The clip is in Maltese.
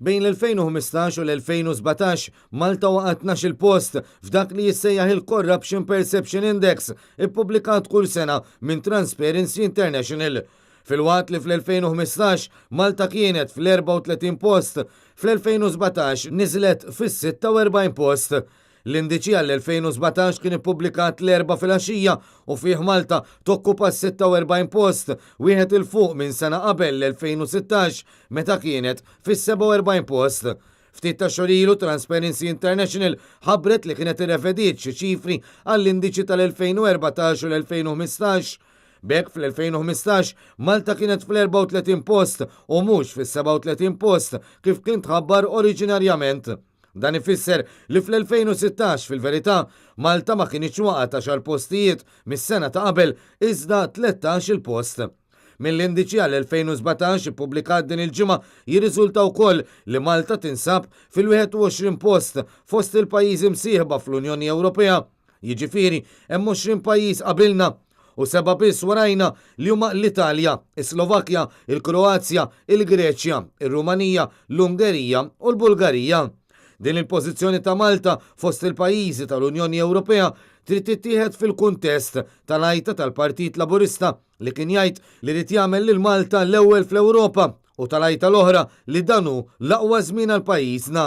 Bejn l-2015 u l-2017, Malta waqgħet 12-il post f'dak li jissejjaħ il-Corruption Perception Index, ippubblikat kull sena minn Transparency International. Filwaqt li fl-2015 Malta kienet fl-34 post, fl-2017 niżlet fis-46 post. L-indiċi għall-2017 kien ippubblikat l-Erbgħa filgħaxija u fih Malta tokkupa s-46 post, wieħed 'il fuq minn sena qabel l-2016 meta kienet fis-47 post. Ftit ta' xhur ilu Transparency International ħabbret li kienet irrevediet xi ċifri għall-indiċi tal-2014 u l-2015. B'hekk fl-2015 Malta kienet fl-34 post u mhux fis-37 post kif kien tħabbar oriġinarjament. Dan ifisser li fl-2016 fil-verità Malta ma kinitx waqgħet għaxar postijiet mis-sena ta' qabel iżda 13-il post. Mill-indiċi għall-2017 ippubblikat din il-ġimgħa jirriżulta wkoll li Malta tinsab fil-21 post fost il-pajjiżi msieħba fl-Unjoni Ewropea. Jiġifieri hemm 20 pajjiż qabilna u sebgħa biss warajna li huma l-Italja, is-Slovakkja, il-Kroazja, il-Greċja, ir-Rumanija, l-Ungerija u l-Bulgarija. Din il-pożizzjoni ta' Malta fost il-pajjiżi tal-Unjoni Ewropea trid tittieħed fil-kuntest tal-għajta tal-Partit Laburista li kien jgħid li ried jagħmel lil Malta l-ewwel fl-Ewropa u tal-għajta l-oħra li dan hu l-aqwa żmien għal pajjiżna.